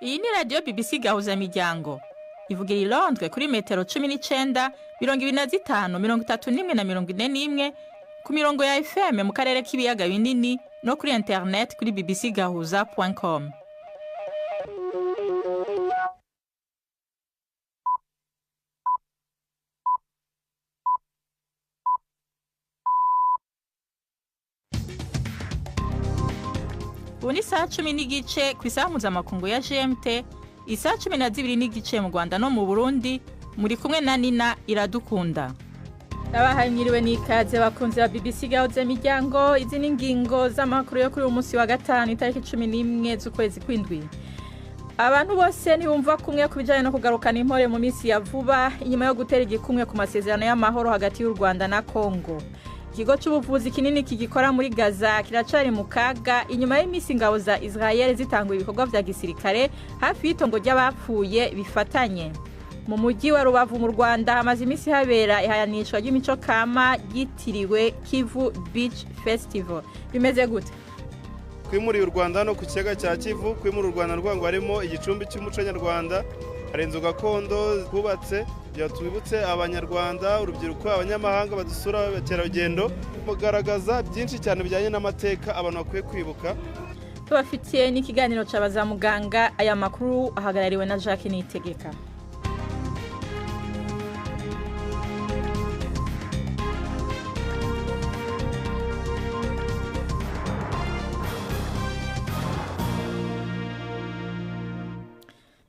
Iyi ni radiyo BBC Gahuzamiryango, ivugira i Londres kuri metero 19, 25, 31 na 41, ku mirongo ya FM mu karere k'ibiyaga binini no kuri internet kuri bbcgahuza.com. Ubu ni isaha 10:15 ku isaha mpuzamakungu ya GMT, isaha 12:15 mu Rwanda no mu Burundi. Muri kumwe na Nina Iradukunda. Abahaye mwiriwe n'ikaze, bakunzi ba BBC Gahuza Miryango. Izi ni ingingo z'amakuru yo kuri uyu munsi wa gatanu, itariki 11 z'ukwezi kw'indwi. Abantu bose ntibumva kumwe ku bijyanye no kugarukana impore mu minsi ya vuba inyuma yo gutera igikumwe ku masezerano y'amahoro hagati y'u Rwanda na Congo. Ikigo cy'ubuvuzi kinini kigikora muri Gaza kiracari mu kaga inyuma y'iminsi ingabo za Israel zitanguye ibikorwa vya gisirikare hafi y'itongo ry'abapfuye bifatanye. Mu mujyi wa Rubavu mu Rwanda hamaze iminsi habera ihayanishwa ry'imico kama ryitiriwe Kivu Beach Festival. Bimeze gute? Twimuriye u Rwanda no ku kiyaga cya Kivu. Kwimura u Rwanda rwango harimo igicumbi cy'umuco nyarwanda, hari inzu gakondo twubatse kugira twibutse Abanyarwanda, urubyiruko, abanyamahanga badusura, abakerarugendo, kugaragaza byinshi cyane bijyanye n'amateka abantu bakwiye kwibuka. Tubafitiye n'ikiganiro ca muganga. Aya makuru ahagarariwe na Jacques Niyitegeka.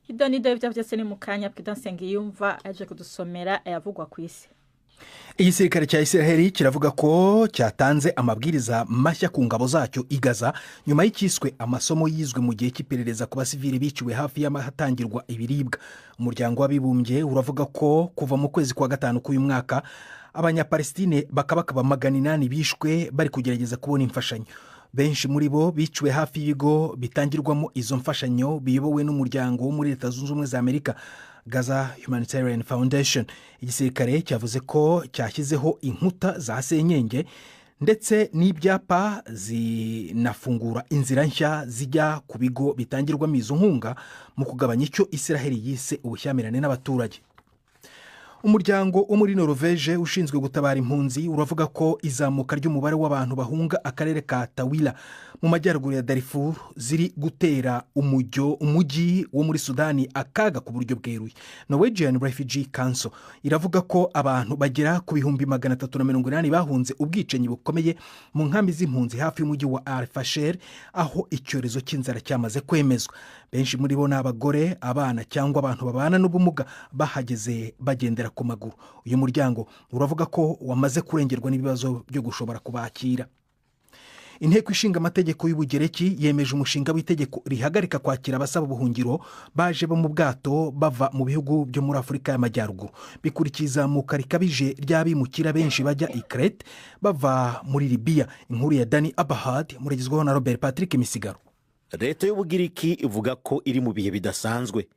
Ido nido ivyo vyose ni mu kanya. Prudence Nsengiyumva aje kudusomera ayavugwa kw'isi. Igisirikare cya Israel kiravuga ko cyatanze amabwiriza mashya ku ngabo zacyo i Gaza nyuma y'icyiswe amasomo yizwe mu gihe cy'iperereza ku basivili biciwe hafi y'ahatangirwa ibiribwa. Umuryango w'Abibumbye uravuga ko kuva mu kwezi kwa gatanu k'uyu mwaka Abanyapalestine bakabakaba 800 bishwe bari kugerageza kubona imfashanyo. Benshi muri bo biciwe hafi y'ibigo bitangirwamo izo mfashanyo biyobowe n'umuryango wo muri Leta Zunze Ubumwe za Amerika, Gaza Humanitarian Foundation. Igisirikare cyavuze ko cyashyizeho inkuta za senyenge ndetse n'ibyapa, zinafungura inzira nshya zijya ku bigo bitangirwamo izo nkunga mu kugabanya icyo Israel yise ubushyamirane n'abaturage. Umuryango wo muri Norvege ushinzwe gutabara impunzi uravuga ko izamuka ry'umubare w'abantu bahunga akarere ka Tawila mu majyaruguru ya Darfur ziri gutera umujyo umujyi wo muri Sudani akaga ku buryo bweruye. Norwegian Refugee Council iravuga ko abantu bagera ku 380,000 bahunze ubwicanyi bukomeye mu nkambi z'impunzi hafi y'umujyi wa Al Fasher, aho icyorezo cy'inzara cyamaze kwemezwa. Benshi muri bo ni abagore, abana cyangwa abantu babana n'ubumuga bahageze bagendera ku maguru. Uyu muryango uravuga ko wamaze kurengerwa n'ibibazo byo gushobora kubakira. Inteko Ishinga Amategeko y'Ubugereki yemeje umushinga w'itegeko rihagarika kwakira abasaba ubuhungiro baje bo mu bwato bava mu bihugu byo muri Afurika y'Amajyaruguru. Bikurikiye izamuka rikabije ry'abimukira benshi bajya i Crete bava muri Libiya. Inkuru ya Dani Abahad muragezwaho na Robert Patrick Misigaro. Leta y'Ubugiriki ivuga ko iri mu bihe bidasanzwe.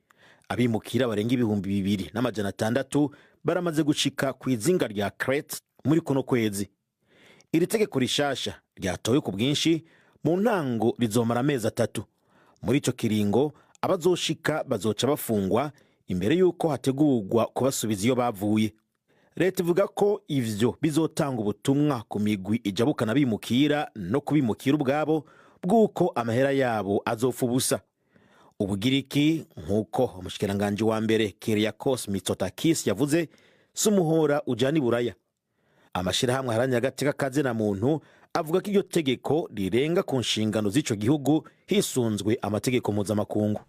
Abimukira barenga 2600 baramaze gushika ku izinga rya Crete muri kuno kwezi. Iri tegeko rishasha ryatowe ku bwinshi mu ntango rizomara amezi 3. Muri ico kiringo abazoshika bazoca bafungwa imbere y'uko hategurwa kubasubiza iyo bavuye. Leta ivuga ko ivyo bizotanga ubutumwa ku migwi ijabukana bimukira no kubimukira ubwabo bw'uko amahera yabo azopfa ubusa. Ubugiriki, nk'uko umushikiranganji wa mbere Kyriakos Mitsotakis yavuze, si umuhora ujana iburaya. Amashirahamwe aharanira agateka kazina muntu avuga ko iryo tegeko rirenga ku nshingano z'ico gihugu hisunzwe amategeko mpuzamakungu.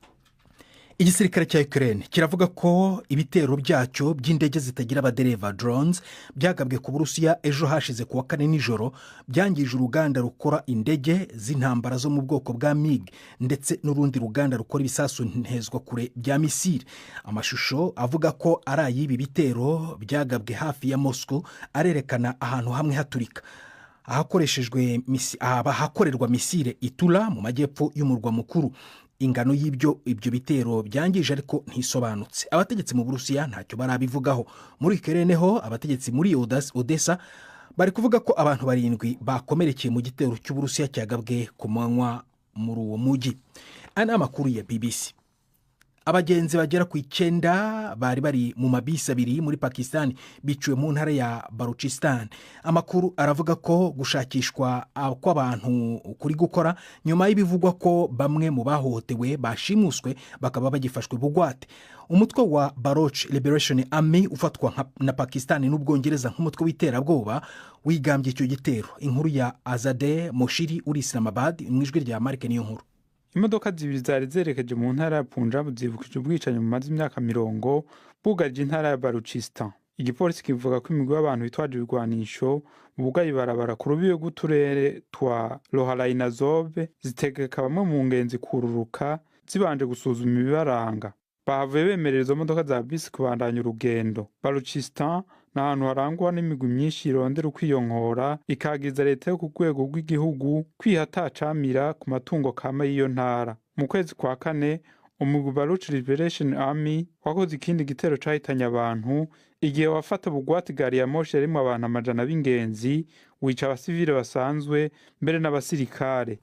Igisirikare cya Ukraine kiravuga ko ibitero byacyo by'indege zitagira abadereva, drones, byagabwe ku Burusiya ejo hashize kuwa kane nijoro byangije uruganda rukora indege z'intambara zo mu bwoko bwa MiG ndetse n'urundi ruganda rukora ibisasu ntezwa kure bya misile. Amashusho avuga ko ari ay'ibi bitero byagabwe hafi ya Moscow arerekana ahantu hamwe haturika ahakoreshejwe ahakorerwa misile Itura mu majyepfo y'umurwa mukuru. Ingano y'ibyo ibyo bitero byangije ariko ntisobanutse. Abategetsi mu Burusiya ntacyo barabivugaho. Muri Ukraine ho, abategetsi muri Odessa bari kuvuga ko abantu barindwi bakomerekeye mu gitero cy'Uburusiya cyagabwe ku manywa muri uwo mujyi. Aya ni amakuru ya BBC. Abagenzi bagera ku 9 bari bari mu mabisi abiri muri Pakistan biciwe mu ntara ya Baluchistan. Amakuru aravuga ko gushakishwa kw'abantu kuri gukora nyuma y'ibivugwa ko bamwe mu bahohotewe bashimuswe bakaba bagifashwe bugwate. Umutwe wa Baloch Liberation Army ufatwa na Pakistan n'Ubwongereza nk'umutwe w'iterabwoba wigambye icyo gitero. Inkuru ya Azade Moshiri uri Islamabad mu ijwi rya Mark niyo nkuru. Imodoka zibiri zari zerekeje mu ntara ya Punjab zibukije ubwicanyi bumaze imyaka 100 bwugarije intara ya Baluchistan. Igipolisi kivuga ko imigwi y'abantu bitwaje ibigwanisho bugaye ibarabara ku rubibe rw'uturere twa Roharainazobe zitegeka bamwe mu ngenzi kururuka zibanje gusuzuma ibibaranga. Bahavuye bemerera izo modoka za bisi kubandanya urugendo. Baluchistan ni ahantu harangwa n'imigwi myinshi irondera ukwiyonkora ikagiza leta yo ku rwego rw'igihugu kwiha atacamira ku matungo kama y'iyo ntara. Mu kwezi kwa kane umugwi Baloch Liberation Army wakoze ikindi gitero cahitanye abantu igihe wafata bugwate gari ya moshi yarimwo abantu amajana b'ingenzi, wica abasivile basanzwe mbere n'abasirikare.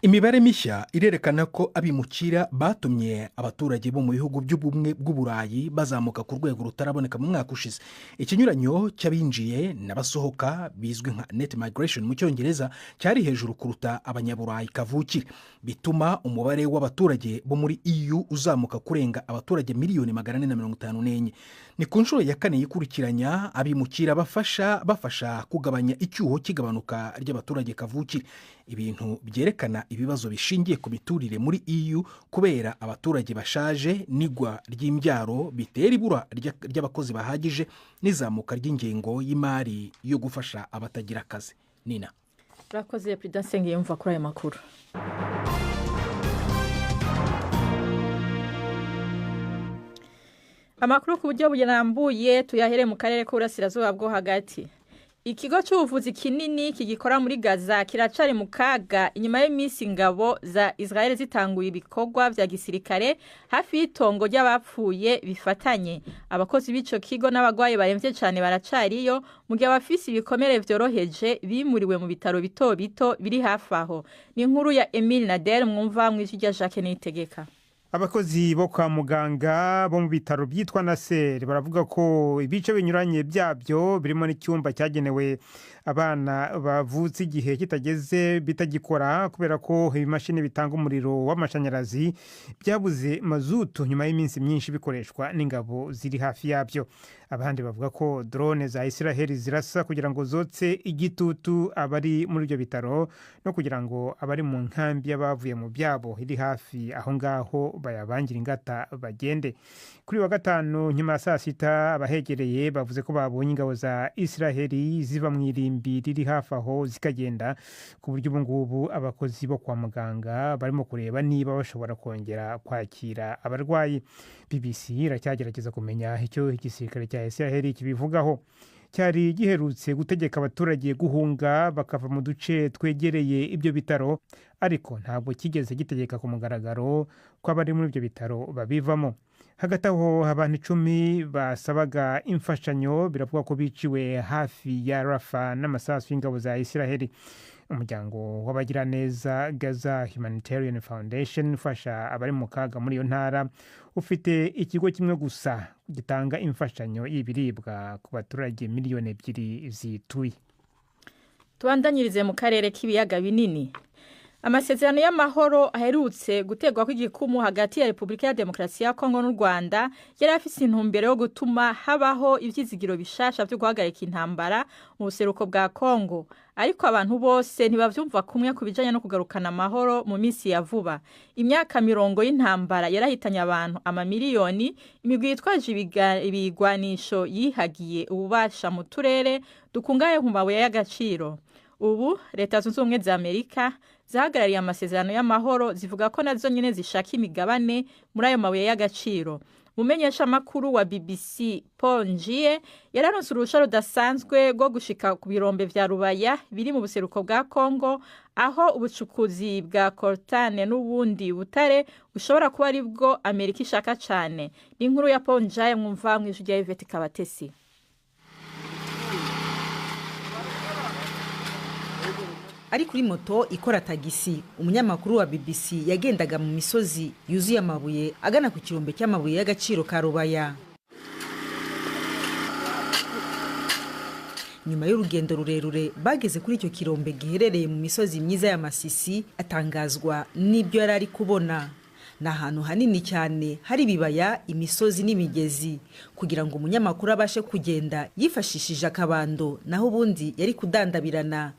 Imibare mishya irerekana ko abimukira batumye abaturage bo mu bihugu by'ubumwe bw'Uburayi bazamuka ku rwego rutaraboneka mu mwaka ushize. Ikinyuranyo cy'abinjiye n'abasohoka bizwi nka net migration mu Cyongereza cyari hejuru kuruta abanyaburayi kavukire, bituma umubare w'abaturage bo muri EU uzamuka kurenga abaturage miliyoni 454. Ni ku nshuro ya kane yikurikiranya abimukira bafasha kugabanya icyuho cy'igabanuka ry'abaturage kavukire, ibintu byerekana ibibazo bishingiye ku miturire muri EU kubera abaturage bashaje n'igwa ry'imbyaro bitera ibura ry'abakozi bahagije n'izamuka ry'ingengo y'imari yo gufasha abatagira akazi. Nina Urakoze Prudence Nsengiyumva kuri ayo makuru. Amakuru ku buryo burambuye tuyahere mu karere k'Uburasirazuba bwo hagati. Ikigo cy'ubuvuzi kinini kigikora muri Gaza kiracari mu kaga inyuma y'iminsi ingabo za Israel zitanguye ibikorwa vya gisirikare hafi y'itongo ry'abapfuye bifatanye. Abakozi b'ico kigo n'abagwayi baremvye cane baracariyo, mu gihe abafise ibikomere vyoroheje bimuriwe mu bitaro bito bito biri hafi aho. Ni inkuru ya Emile Nader mwumva mw'ijwi rya Jacques Niyitegeka. Abakozi bo kwa muganga bo mu bitaro byitwa Nasser baravuga ko ibice binyuranye byabyo birimo n'icyumba cyagenewe abana bavutse igihe kitageze bitagikora kubera ko ibimashini bitanga umuriro w'amashanyarazi byabuze mazutu nyuma y'iminsi myinshi bikoreshwa n'ingabo ziri hafi yabyo. Abandi bavuga ko drone za Israel zirasa kugira ngo zotse igitutu abari muri ibyo bitaro no kugira ngo abari mu nkambi y'abavuye mu byabo iri hafi aho ngaho bayabangira ingata bagende. Kuri wa gatanu nyuma ya saa sita abahegereye bavuze ko babonye ingabo za Israel ziva mu irimbi riri hafi aho zikagenda, ku buryo ubu ngubu abakozi bo kwa muganga barimo kureba niba bashobora kongera kwakira abarwayi. BBC iracyagerageza kumenya icyo igisirikare cya Israel kibivugaho. Cyari giherutse gutegeka abaturage guhunga bakava mu duce twegereye ibyo bitaro, ariko ntabwo kigeze gitegeka ku mugaragaro ko abari muri ibyo bitaro babivamo. Hagati aho abantu 10 basabaga imfashanyo biravuga ko biciwe hafi ya Rafa n'amasasu y'ingabo za Israel. Umuryango w'abagiraneza Gaza Humanitarian Foundation ufasha abari mu kaga muri iyo ntara ufite ikigo kimwe gusa gitanga imfashanyo y'ibiribwa ku baturage miliyoni 2 zituye. Tubandanyirize mu karere k'ibiyaga binini. Amasezerano y'amahoro aherutse gutegwa kw'igikumu hagati ya Republika ya Demokarasi ya Kongo n'u Rwanda yari afise intumbero yo gutuma habaho ivyizigiro bishasha vyo guhagarika intambara mu buseruko bwa Kongo, ariko abantu bose ntibavyumva kumwe ku bijanye no kugarukana amahoro mu minsi ya vuba. Imyaka 100 y'intambara yarahitanye abantu amamiliyoni, imigwi yitwaje ibigwanisho yihagiye ububasha mu turere dukungaye mu mabuye y'agaciro. Ubu Leta Zunze Ubumwe za Amerika zahagarariye amasezerano y'amahoro zivuga ko nazo nyene zishaka imigabane muri ayo mabuye y'agaciro. Mumenyesha makuru wa BBC Paul Njiye yararonse uruhusha rudasanzwe rwo gushika ku birombe vya Rubaya biri mu buseruko bwa Kongo, aho ubucukuzi bwa coltan n'ubundi butare bushobora kuba ari bwo Amerika ishaka cane. Ni inkuru ya Paul Njiye mwumva mw'ijwi rya Yvette Kabatesi. Ari kuri moto ikora tagisi, umunyamakuru wa BBC yagendaga mu misozi yuzuye amabuye agana ku kirombe cy'amabuye y'agaciro ka Rubaya. Nyuma y'urugendo rurerure bageze kuri icyo kirombe giherereye mu misozi myiza ya Masisi, atangazwa n'ibyo yari ari kubona. Ni ahantu hanini cyane hari ibibaya, imisozi n'imigezi. Kugira ngo umunyamakuru abashe kugenda yifashishije akabando, naho ubundi yari kudandabirana.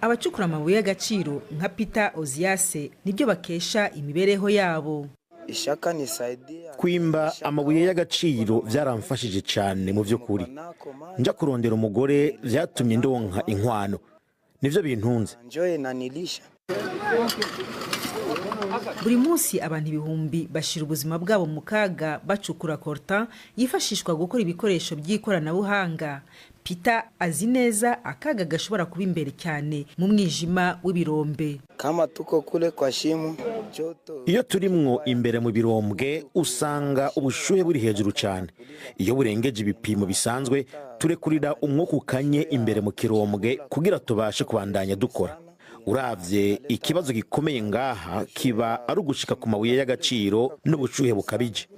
Abacukura amabuye y'agaciro nka Peter Oziase nibyo bakesha imibereho yabo. Kwimba amabuye y'agaciro byaramfashije cyane mu by'ukuri. Njya kurondera umugore byatumye ndonka inkwano, nibyo bintunze. Buri munsi abantu ibihumbi bashyira ubuzima bwabo mu kaga bacukura coltan yifashishwa gukora ibikoresho by'ikoranabuhanga. Peter azi neza akaga gashobora kuba imbere cyane mu mwijima w'ibirombe. Iyo turimwo imbere mu birombwe usanga ubushyuhe buri hejuru cyane. Iyo burengeje ibipimo bisanzwe turekurira umwuka ukanye imbere mu kirombwe kugira tubashe kubandanya dukora. Uravye ikibazo gikomeye ngaha kiba ari ugushika ku mabuye y'agaciro n'ubushuhe bukabije.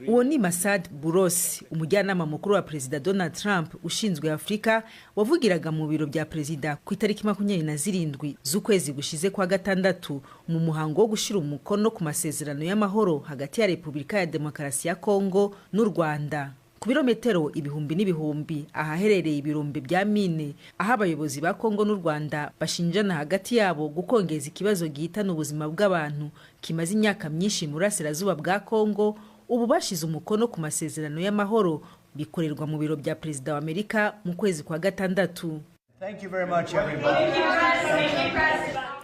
Uwo ni Masad Buros, umujyanama mukuru wa Perezida Donald Trump ushinzwe Afurika, wavugiraga mu biro bya Perezida ku itariki 27 z'ukwezi gushize kwa gatandatu mu muhango wo gushyira umukono ku masezerano y'amahoro hagati ya Repubulika ya Demokarasi ya Kongo n'u Rwanda. Ku birometero ibihumbi n'ibihumbi ahaherereye ibirombe bya mine, aho abayobozi ba Kongo n'u Rwanda bashinjana hagati yabo gukongeza ikibazo gihitana ubuzima bw'abantu kimaze imyaka myinshi mu burasirazuba bwa Kongo, ubu bashize umukono ku masezerano y'amahoro bikorerwa mu biro bya Perezida wa Amerika mu kwezi kwa gatandatu.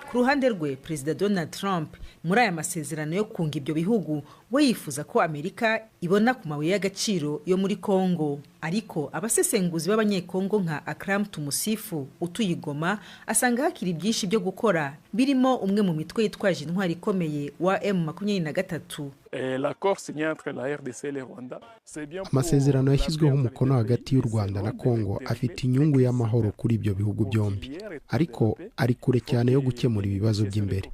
Ku ruhande rwe, Perezida Donald Trump muri aya masezerano yo kunga ibyo bihugu we yifuza ko Amerika ibona ku mabuye y'agaciro yo muri Kongo. Ariko abasesenguzi b'abanyekongo nka Akram Tumusifu utuye i Goma asanga hakiri byinshi byo gukora, birimo umwe mu mitwe yitwaje intwari ikomeye wa M23. Amasezerano yashyizweho umukono hagati y'u Rwanda na Kongo afite inyungu y'amahoro kuri ibyo bihugu byombi, ariko ari kure cyane yo gukemura ibibazo by'imbere.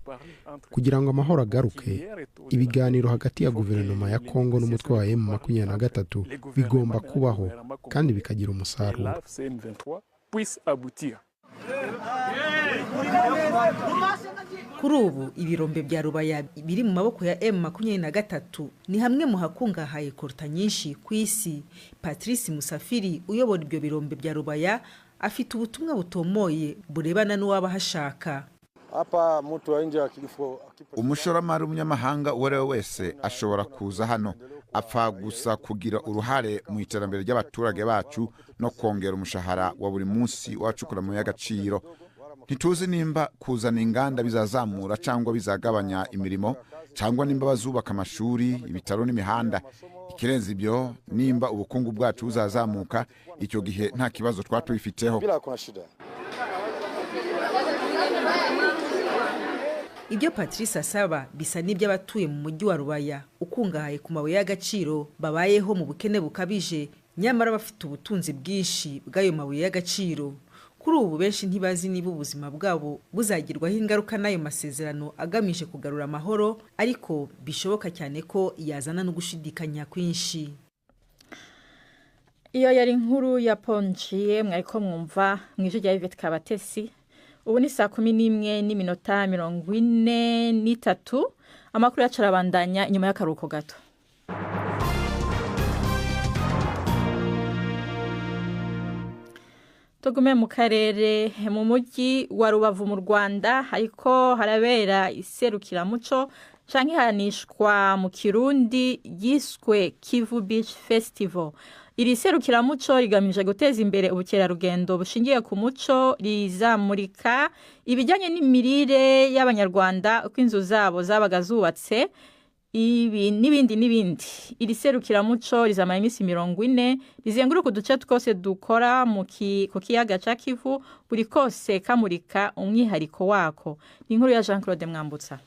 Kugira ngo amahoro agaruke, ibiganiro hagati ya guverinoma ya Kongo n'umutwe wa M23 bigomba kubaho kandi bikagira umusaruro. Kuri ubu ibirombe bya Rubaya biri mu maboko ya M23 ni hamwe mu hakungahaye coltan nyinshi ku isi. Patrice Musafiri uyobora ibyo birombe bya Rubaya afite ubutumwa butomoye burebana n'uwaba hashaka. Umushoramari w'umunyamahanga uwo ari we wese ashobora kuza hano, apfa gusa kugira uruhare mu iterambere ry'abaturage bacu no kongera umushahara wa buri munsi w'abacukura amabuye y'agaciro. Ntituzi nimba kuzana inganda bizazamura cyangwa bizagabanya imirimo, cyangwa nimba bazubaka amashuri, ibitaro n'imihanda. Ikirenze ibyo, nimba ubukungu bwacu buzazamuka, icyo gihe nta kibazo twatubifiteho. Ibyo Patrice asaba bisa n'iby'abatuye mu mujyi wa Rubaya ukungahaye ku mabuye y'agaciro babayeho mu bukene bukabije, nyamara bafite ubutunzi bwinshi bw'ayo mabuye y'agaciro. Kuri ubu benshi ntibazi niba ubuzima bwabo buzagirwaho ingaruka n'ayo masezerano agamije kugarura amahoro, ariko bishoboka cyane ko yazana no gushidikanya kwinshi. Iyo yari inkuru ya Ponjiye mwariko mwumva mu ijwi rya Yvette Kabatesi. Ubu ni saa 11:43. Amakuru yacu arabandanya inyuma y'akaruhuko gato. Tugume mu karere, mu mujyi wa Rubavu mu Rwanda hariko harabera iserukiramuco canke ihanishwa mu Kirundi yiswe Kivu Beach Festival. Iri serukiramuco rigamije guteza imbere ubukerarugendo bushingiye ku muco, rizamurika ibijyanye n'imirire y'Abanyarwanda, uko inzu zabo zabaga zubatse, ibi n'ibindi n'ibindi. Iri serukiramuco rizamara iminsi 40, rizenguruka uduce twose dukora ku kiyaga ca Kivu, buri kose kamurika umwihariko wako. Ni inkuru ya Jean Claude Mwambutsa.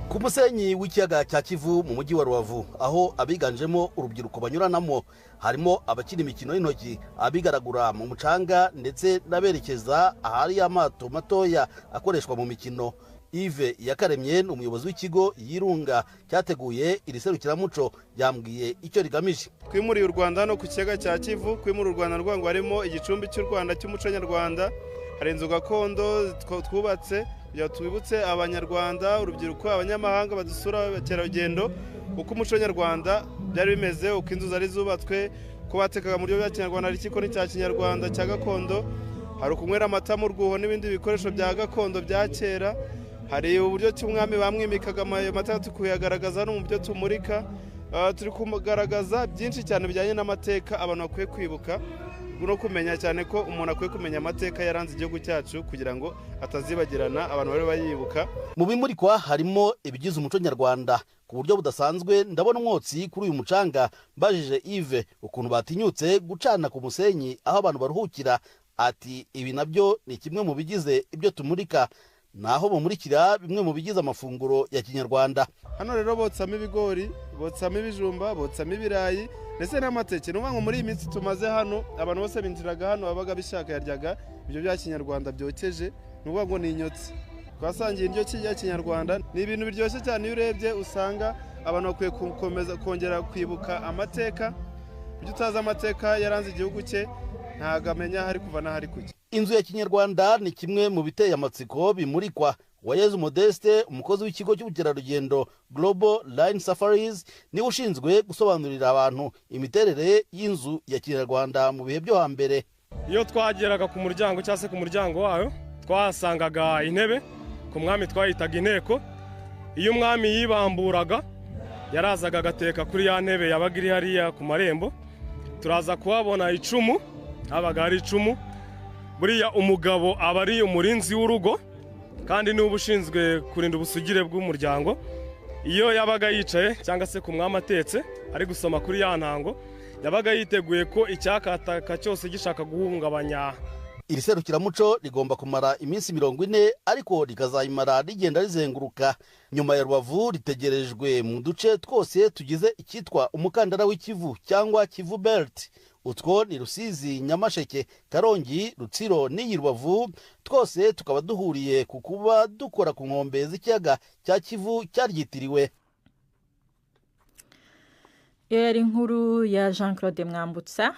Ku musenyi w'ikiyaga cya Kivu mu mujyi wa Rubavu, aho abiganjemo urubyiruko banyuranamo, harimo abakina imikino y'intoki, abigaragura mu mucanga ndetse n'aberekeza ahari amato matoya akoreshwa mu mikino. Yves Yakaremye ni umuyobozi w'ikigo Yirunga cyateguye iri serukiramuco, yambwiye icyo rigamije. Twimuriye u Rwanda hano ku kiyaga cya Kivu. Kwimura u Rwanda ngo harimo igicumbi cy'u Rwanda cy'umuco nyarwanda, hari inzu gakondo twubatse kugira twibutse Abanyarwanda, urubyiruko, abanyamahanga badusura, abakerarugendo, uko umuco nyarwanda byari bimeze, uko inzu zari zubatswe, uko batekaga mu buryo bwa kinyarwanda, hari ikikoni cya kinyarwanda cya gakondo, hari ukunywera amata mu rwuho n'ibindi bikoresho bya gakondo bya kera, hari uburyo cy'umwami bamwimikaga ayo mata tukuyagaragaza no mu byo tumurika. Turi kugaragaza byinshi cyane bijyanye n'amateka abantu bakwiye kwibuka no kumenya, cyane ko umuntu akwiye kumenya amateka yaranze igihugu cyacu kugira ngo atazibagirana, abantu bari bayibuka. Mu bimurikwa harimo ibigize umuco nyarwanda ku buryo budasanzwe. Ndabona umwotsi kuri uyu mucanga. Mbajije Yves ukuntu batinyutse gucana ku musenyi aho abantu baruhukira, ati ibi nabyo ni kimwe mu bigize ibyo tumurika, naho bamurikira bimwe mu bigize amafunguro ya kinyarwanda. Hano rero botsamo ibigori, botsamo ibijumba, botsamo ibirayi ndetse n'amateke. Ni ngo muri iyi minsi tumaze hano, abantu bose binjiraga hano babaga bishaka yaryaga ibyo bya kinyarwanda byokeje, ni ukuvuga ngo ni inyotsi. Twasangiye indyo ya kinyarwanda, ni ibintu biryoshye cyane. Iyo urebye usanga abantu bakwiye gukomeza kongera kwibuka amateka. Ibyo utazi amateka yaranze igihugu cye ntabwo amenya aho ari kuva n'aho ari kujya. Inzu ya kinyarwanda ni kimwe mu biteye amatsiko bimurikwa. Uwayezu Modeste, umukozi w'ikigo cy'ubukerarugendo Global Line Safaris, niwe ushinzwe gusobanurira abantu imiterere y'inzu ya kinyarwanda mu bihe byo hambere. Iyo twageraga ku muryango cyangwa se ku muryango wayo, twahasangaga intebe ku mwami twayitaga inteko. Iyo umwami yibamburaga yarazaga agateka kuri ya ntebe yabaga iri hariya ku marembo. Turaza kuhabona icumu, habaga hari icumu. Buriya umugabo aba ari umurinzi w'urugo kandi niwe ushinzwe kurinda ubusugire bw'umuryango. Iyo yabaga yicaye cyangwa se ku mwami atetse ari gusoma kuri ya ntango, yabaga yiteguye ko icyakataka cyose gishaka guhungabanya. Iri serukiramuco rigomba kumara iminsi 40, ariko rikazayimara rigenda rizenguruka. Nyuma ya Rubavu ritegerejwe mu duce twose tugize icyitwa umukandara w'ikivu cyangwa Kivu Belt. Utwo ni Rusizi, Nyamasheke, Karongi, Rutsiro n'iyi Rubavu, twose tukaba duhuriye ku kuba dukora ku nkombe z'ikiyaga cya Kivu cyaryitiriwe. Iyo yari inkuru ya Jean Claude Mwambutsa.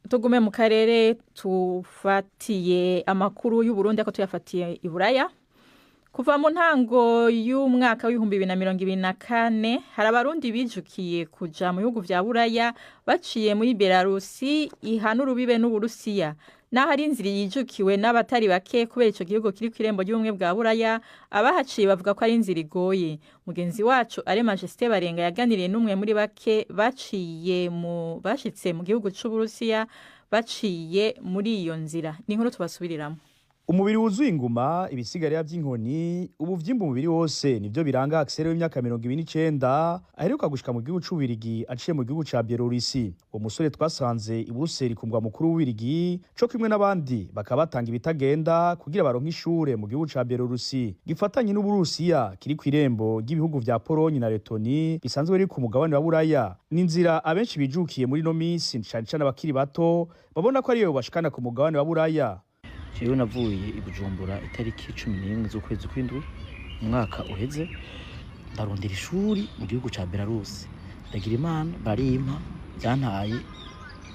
Tugume mu karere, tufatiye amakuru y'u Burundi ako tuyafatiye i Buraya. Kuva mu ntango y'umwaka w'2024 hari Abarundi bijukiye kuja mu bihugu vya Buraya baciye muri Belarusi ihana urubibe n'Uburusiya. Naho ari inzira yijukiwe n'abatari bake kubera ico gihugu kiri kw'irembo ry'ubumwe bwa Buraya, abahaciye bavuga ko ari inzira igoye. Mugenzi wacu Are Majesté Barenga yaganiriye n'umwe muri bake baciye mu bashitse mu gihugu c'Uburusiya baciye muri iyo nzira. Ni inkuru tubasubiriramo. Umubiri wuzuye inguma, ibisigarira by'inkoni, ubuvyimba umubiri wose nivyo biranga Axel w'imyaka 29 aheruka gushika mu gihugu c'Ububirigi aciye mu gihugu ca Bielorusi. Uwo musore twasanze i Buruseli ku mugwa mukuru w'Ububirigi co kimwe n'abandi bakaba batanga ibitagenda kugira baronke ishure mu gihugu ca Bielorusi gifatanye n'Uburusiya kiri kw'irembo ry'ibihugu vya Polonye na Letoni bisanzwe biri ku mugabane wa Buraya. Ni inzira abenshi bijukiye muri no minsi, cane cane abakiri bato babona ko ariyo bashikana ku mugabane wa Buraya. Jewe navuye i Bujumbura itariki 11 z'ukwezi kw'indwi umwaka uheze, ndarondera ishuri mu gihugu ca Belarus. Ndagira Imana barimpa, byantaye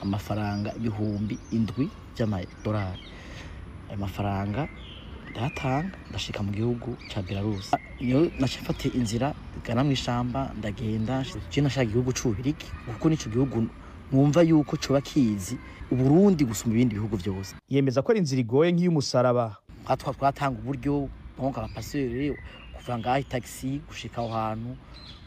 amafaranga 7,000 by'amadolari. Ayo mafaranga ndayatanga, ndashika mu gihugu ca Belarus. Niyo naca mfata inzira igana mw'ishamba, ndagenda. Je nashaka igihugu c'Ububirigi kuko nico gihugu numva yuko coba kizi Uburundi gusumba ibindi bihugu byose. Yemeza ko ari inzira igoye nk'iy'umusaraba. Twatanga uburyo donc abapaseri kuva ngaho taxi gushika aho hantu,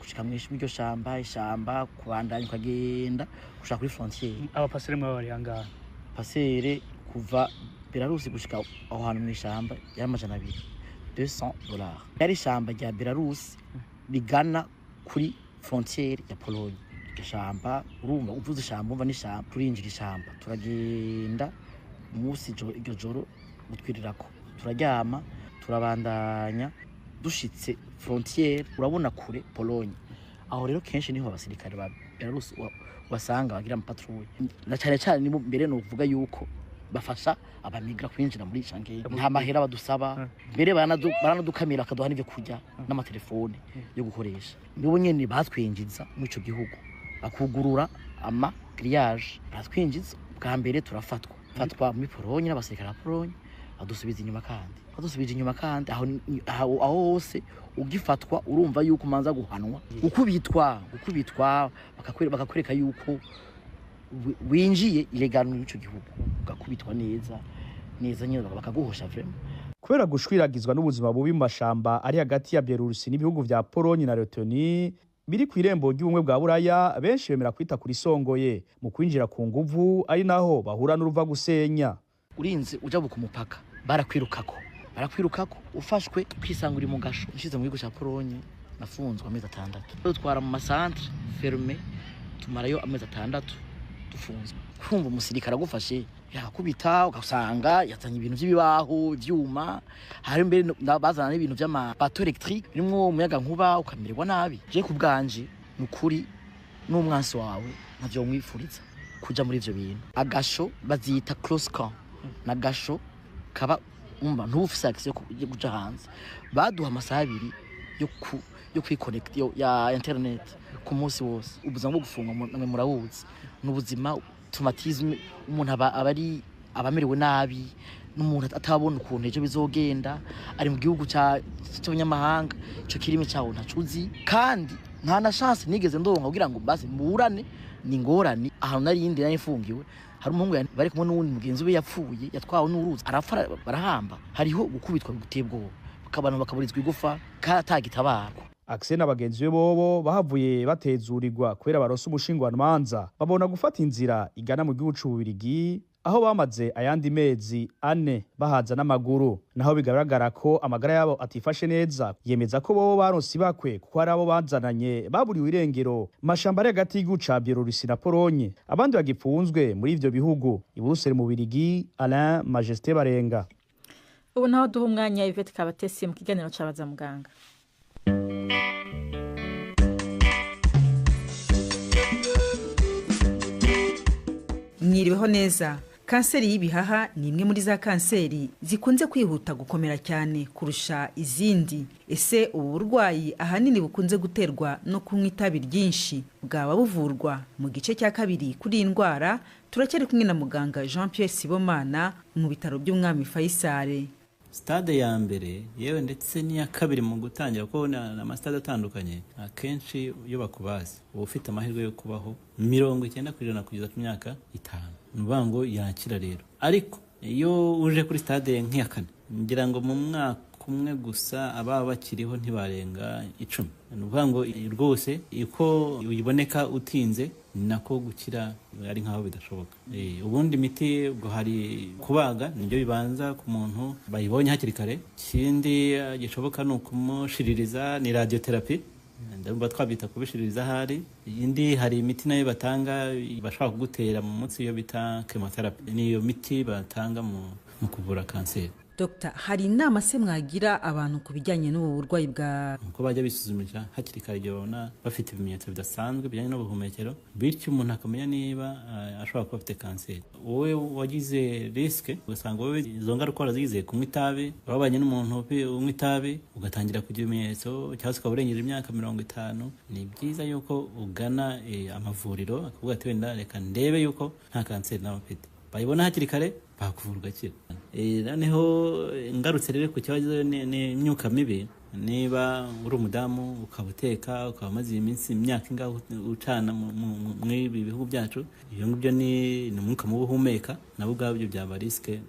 gushika mw'iryo shamba, ishamba kubandanya ukagenda gushika kuri frontiere. Abapaseri mwe bari angahe? Paseri kuva Belarus gushika aho hantu mw'ishamba yari $200, $200. Yari ishamba rya Belarus rigana kuri frontiere ya Pologne. Ishamba urumva uvuze ishamba umva n'ishamba, turinjira ishamba turagenda umunsi iryo joro gutwirirako turaryama turabandanya Dushitse frontière, urabona kure Pologne. Aho rero kenshi niho abasirikare ba Belarus wasanga bagira ama patrouille, na cyane cyane nibo mbere no kuvuga yuko bafasha aba migrants kwinjira muri Schengen. Nta mahera badusaba, mbere baranadukamira, bakaduha n'ibyo kurya n'amatelefone yo gukoresha. Nibo nyene batwinjiza muri ico gihugu, bakugurura ama grillage, baratwinjiza. Bwa mbere turafatwa, fatwa muri Pologne n'abasirikare ba Pologne, badusubiza inyuma kandi, badusubije inyuma kandi. Aho hose ugifatwa urumva yuko umanza guhanwa, gukubitwa, bakakwereka yuko winjiye illégal muri ico gihugu, ugakubitwa neza neza nyine, bakaguhosha vraiment. Kubera gushwiragizwa n'ubuzima bubi mu mashamba ari hagati ya Belarus n'ibihugu vya Pologne na Lettonie biri ku irembo ry'ubumwe bwa Buraya, benshi bemera kwita kuri songoye mu kwinjira ku nguvu, ari naho bahura n'uruva gusenya. Urinze ujabuka umupaka barakwirukako, barakwirukako, ufashwe kwisanga uri mu gasho. Nshize mu gihugu ca Pologne nafunzwe amezi 6, dutwara mu ma centre fermé, tumarayo amezi 6 dufunzwe. Kumva umusirikare agufashe yakubita, ugasanga yazanye ibintu by'ibibaho, ivyuma, hari mbere bazana n'ibintu vy'ama bateau électrique birimwo umuyaga nkuba, ukamererwa nabi. Je ku bwanje, ni ukuri, n'umwansi wawe ntavyo mwifuriza kuja muri ivyo bintu. Agasho bazita close camp, n'agasho kaba umva ntufise accès yo kuja hanze. Baduha amasaha 2 yo kwi connecter ya internet ku munsi wose. Ubuzima bwo gufungwa namwe murabuzi, ni ubuzima traumatisme, umuntu aba ari abamerewe nabi, n'umuntu atabona ukuntu ejo bizogenda, ari mu gihugu c'abanyamahanga, ico kirimi cawo ntacuzi, kandi nta na chance nigeze ndonka kugira ngo basi mburane. Ni ingorane. Ahantu nari yindi nari mfungiwe, hari umuhungu bari kumwe n'uwundi mugenzi we yapfuye, yatwawe n'uruzi arapfa, barahamba. Hariho gukubitwa guteye ubwoba, abantu bakaburizwa igufa kandi atagitabarwa. Axel na bagenzi be bobo bahavuye batezurirwa kubera baronse umushingwamanza, babona gufata inzira igana mu gihugu c'Ububirigi, aho bamaze ayandi mezi 4 bahaza n'amaguru. Naho bigaragara ko amagara yabo atifashe neza, yemeza ko bobo baronse ibakwe kuko hari abo bazananye baburiwe irengero mashamba ari hagati y'igihugu ca Bielorusi na Polonye, abandi bagipfunzwe muri ivyo bihugu. I Buruseli mu Bubirigi, Alain Majesté Barenga. Ubu naho duha umwanya Yvette Kabatesi mu kiganiro c'abaza muganga. Mwiriweho neza. Kanseri y'ibihaha ni imwe muri za kanseri zikunze kwihuta gukomera cyane kurusha izindi. Ese ubu burwayi ahanini bukunze guterwa no kunywa itabi ryinshi bwaba buvurwa? Mu gice cya kabiri kuri iyi ndwara turacyari kumwe na muganga Jean Pierre Sibomana mu bitaro by'Umwami Faisal. Stade ya mbere, yewe ndetse n'iya kabiri mu gutangira, kuko ni ama stade atandukanye, akenshi iyo bakubaze uba ufite amahirwe yo kubaho 90% kugeza ku myaka 5. Ni ukuvuga ngo yakira rero. Ariko iyo uje kuri stade nk'iya kane, ngira ngo mu mwaka umwe gusa ababa bakiriho ntibarenga 10. Ni ukuvuga ngo rwose uko uyiboneka utinze ni nako gukira ari nkaho bidashoboka. Ubundi imiti ubwo hari kubaga, nibyo bibanza ku muntu bayibonye hakiri kare. Ikindi gishoboka ni ukumushiririza, ni radiotherapy, ndumva twabyita kubishiririza ahari. Indi hari imiti nayo batanga bashobora kugutera mu munsi, iyo bita chemotherapy, niyo miti batanga mu kuvura kanseri. Dr, hari inama se mwagira abantu ku bijyanye n'ubu burwayi bwa Uko bajya bisuzumisha hakiri kare igihe babona bafite ibimenyetso bidasanzwe bijyanye n'ubuhumekero, bityo umuntu akamenya niba ashobora kuba afite kanseri. Wowe wagize risque, ugasanga wowe izo ngaruka warazigize kunywa itabi, wabanye n'umuntu unywa itabi, ugatangira kugira ibimenyetso, cyangwa se ukaba urengeje imyaka 50, ni byiza yuko ugana amavuriro akavuga ati wenda reka ndebe yuko nta kanseri nawe mfite. Bayibona hakiri kare bakuvura ugakira. Noneho ngarutse rero ku kibazo n'imyuka mibi, niba uri umudamu ukaba uteka, ukaba umaze iminsi imyaka ingahe ucana muri ibi bihugu byacu, ibyo ngibyo ni umwuka mubi uhumeka, nabo ubwabyo byaba risque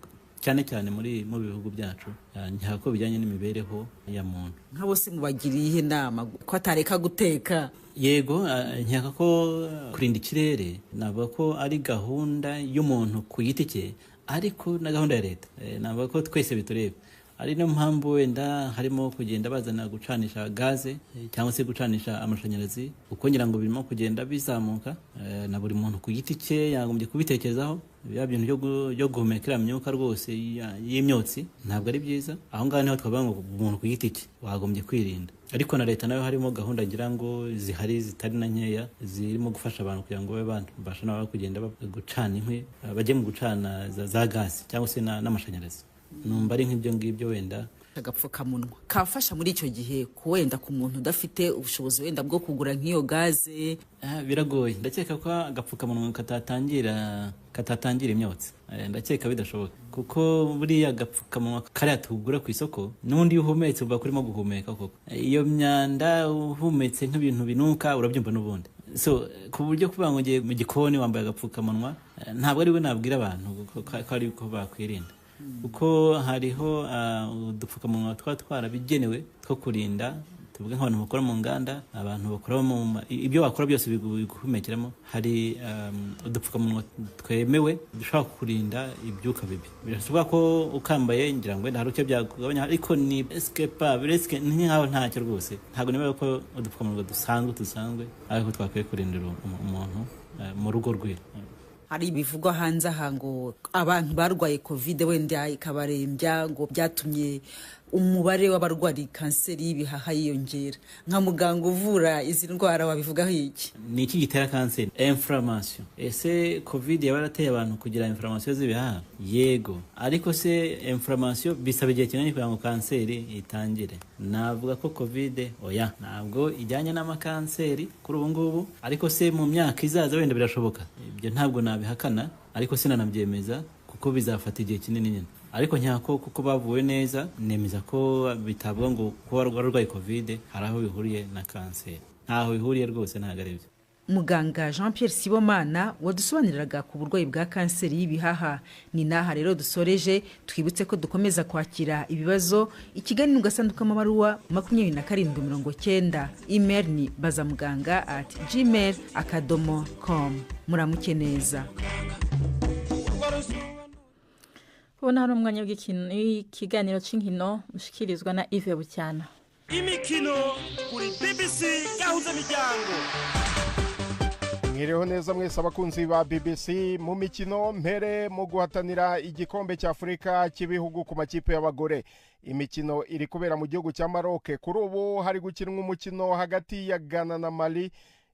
cyane cyane muri bihugu byacu, nkako bijyanye n'imibereho ya muntu. Nka bose mubagiriye iyihe nama ko atareka guteka? Yego, nkeka ko kurinda ikirere navuga ko ari gahunda y'umuntu ku giti cye, ariko na gahunda ya leta. Navuga ko twese bitureba. Ari niyo mpamvu wenda harimo kugenda bazana gucanisha gaze cyangwa se gucanisha amashanyarazi, kuko ngira ngo birimo kugenda bizamuka, na buri muntu ku giti cye yagombye kubitekerezaho. Bya bintu byo guhumeka iriya myuka rwose y'imyotsi ntabwo ari byiza. Aho ngaho niho twavuga ngo umuntu ku giti cye wagombye kwirinda, ariko na leta nayo harimo gahunda ngira ngo zihari zitari na nkeya zirimo gufasha abantu kugira ngo babe babasha nabo kugenda gucana inkwi, bajye mu gucana za gazi cyangwa se n'amashanyarazi. Numva ari nk'ibyo ngibyo wenda. Agapfukamunwa kafasha muri icyo gihe wenda ku muntu udafite ubushobozi wenda bwo kugura nk'iyo gaze? Biragoye, ndakeka ko agapfukamunwa katatangira imyotsi, ndakeka bidashoboka, kuko buriya agapfukamunwa kariya tugura ku isoko n'undi iyo uhumetse uba kurimo guhumeka koko iyo myanda, uhumetse nk'ibintu binuka urabyumva n'ubundi. So ku buryo kuvuga ngo ugiye mu gikoni wambaye agapfukamunwa, ntabwo ari we nabwira abantu ko ari ko bakwirinda, kuko hariho udupfukamunwa tuba twarabigenewe two kurinda, tuvuge nk'abantu bakora mu nganda, abantu bakora mu ibyo bakora byose biguhumekeramo, hari udupfukamunwa twemewe dushobora kurinda ibyuka bibi. Birashoboka ko ukambaye ngira ngo wenda hari icyo byakugabanya, ariko ni escape biresike ni nkaho ntacyo rwose. Ntabwo nemera ko udupfukamunwa dusanzwe ariko twakwiye kurindira umuntu mu rugo rwe. Hari ibivugwa hanze aha ngo abantu barwaye COVID wenda ikabarembya, ngo byatumye umubare w'abarwari kanseri y'ibihaha yiyongera. Nka muganga uvura izi ndwara wabivugaho iki? Ni iki gitera kanseri? Inflammation. Ese COVID yaba yarateye abantu kugira inflammation z'ibihaha? Yego, ariko se inflammation bisaba igihe kinini kugira ngo kanseri itangire? Navuga ko COVID oya, ntabwo ijyanye n'amakanseri kuri ubu ngubu, ariko se mu myaka izaza wenda birashoboka. Ibyo ntabwo nabihakana, ariko sinanabyemeza kuko bizafata igihe kinini nyine. Ariko nyako kuko bavuwe neza, nemeza ko bitavuga ngo kuba warwaye COVID hari aho bihuriye na kanseri. Ntaho bihuriye rwose, ntabwo ari byo. Muganga Jean Pierre Sibomana wadusobanuriraga ku burwayi bwa kanseri y'ibihaha. Ni naha rero dusoreje, twibutse ko dukomeza kwakira ibibazo i Kigali mu gasanduku k'amabaruwa 2790, email ni bazamuganga@gmail.com. Muramuke neza. Ubona hari umwanya w'ikiganiro cy'inkino mushikirizwa na Yves Bucyana. Imikino kuri BBC Gahuza Miryango. Mwiriho neza mwese abakunzi ba BBC. Mu mikino mpere mu guhatanira igikombe cya Afurika cy'ibihugu ku makipe y'abagore. Imikino iri kubera mu gihugu cya Maroc. Kuri ubu hari gukinwa umukino hagati ya Ghana na Mali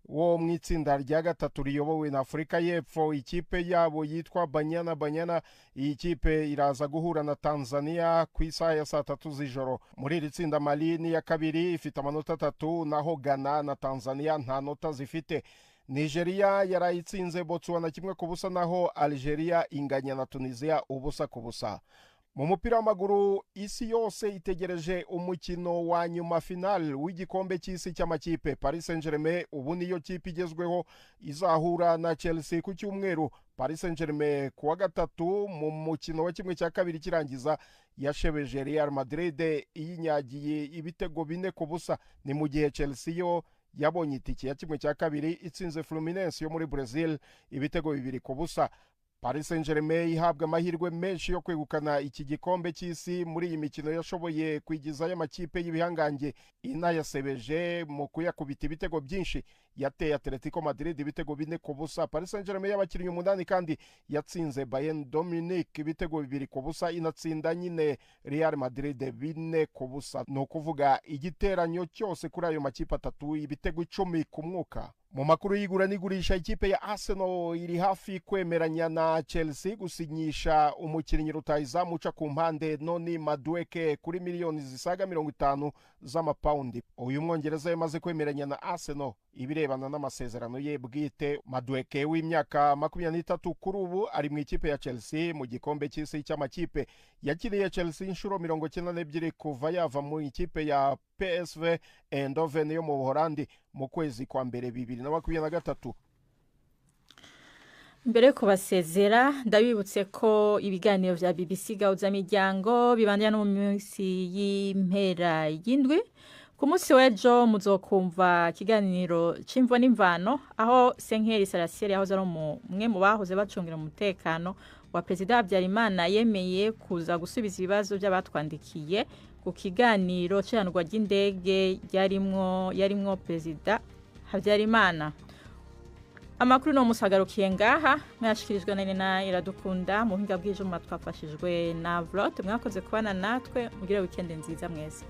wo mu itsinda rya gatatu riyobowe na Afurika y'Epfo. Ikipe yabo yitwa Banyana Banyana, iyi kipe iraza guhura na Tanzania ku isaha ya 3:00 z'ijoro. Muri iri tsinda Mali ni ya kabiri ifite amanota 3, naho Ghana na Tanzania nta nota zifite. Nigeria yarayitsinze Botswana 1-0, naho Algeria inganya na Tunisia 0-0. Mu mupira w'amaguru isi yose itegereje umukino wa nyuma final w'igikombe cy'isi cy'amakipe. Paris Saint-Germain ubu niyo kipe igezweho izahura na Chelsea ku cyumweru. Paris Saint-Germain ku wa gatatu mu mukino wa 1/2 kirangiza yashebeje Real Madrid iyinyagiye ibitego 4-0. Ni mu gihe Chelsea yo yabonye itike ya 1/2 itsinze Fluminense yo muri Brazil ibitego 2-0. Paris Saint-Germain ihabwa amahirwe menshi yo kwegukana iki gikombe cy'isi muri iyi mikino yashoboye kwigizayo amakipe y'ibihangange, inayasebeje mu kuyakubita ibitego byinshi. Yateye Atletico Madrid ibitego 4-0. Paris Saint-Germain y'abakinnyi 8 kandi yatsinze Bayern Dominique ibitego 2-0, inatsinda nyine Real Madrid 4-0. Ni ukuvuga igiteranyo cyose kuri ayo makipe atatu ibitego 10 ku mwuka. Mu makuru y'igura n'igurisha, ikipe ya Arsenal iri hafi kwemeranya na Chelsea gusinyisha umukinnyi rutahizamu uca ku mpande Noni Madueke kuri miliyoni zisaga 50 z'amapawundi. Uyu mwongereza yamaze kwemeranya na Arsenal ibirebana n'amasezerano ye bwite. Madueke w'imyaka 23 kuri ubu ari mu ikipe ya Chelsea mu gikombe cy'isi cy'amakipe. Yakiniye Chelsea inshuro 92 kuva yava mu ikipe ya PSV Eindhoven yo mu Buholandi mu kwezi kwa mbere 2023. Mbere kubasezera ndabibutse ko ibiganiro vya BBC Gahuza Miryango bibandanya no mu minsi y'impera y'indwi. Ku munsi w'ejo muzokumva ikiganiro c'imvo n'imvano, aho Senkeri Sarasieri yahoze ari umwe mu bahoze bacungira umutekano wa Perezida Habyarimana yemeye kuza gusubiza ibibazo by'abatwandikiye ku kiganiro cy'ihanurwa ry'indege yarimwo Perezida Habyarimana. Amakuru no musagarukiye ngaha, mwashikirijwe na Nina Iradukunda mu buhinga bw'ijuma, twafashijwe na Vlot. Mwakoze kubana natwe, mugire weekend nziza mwese.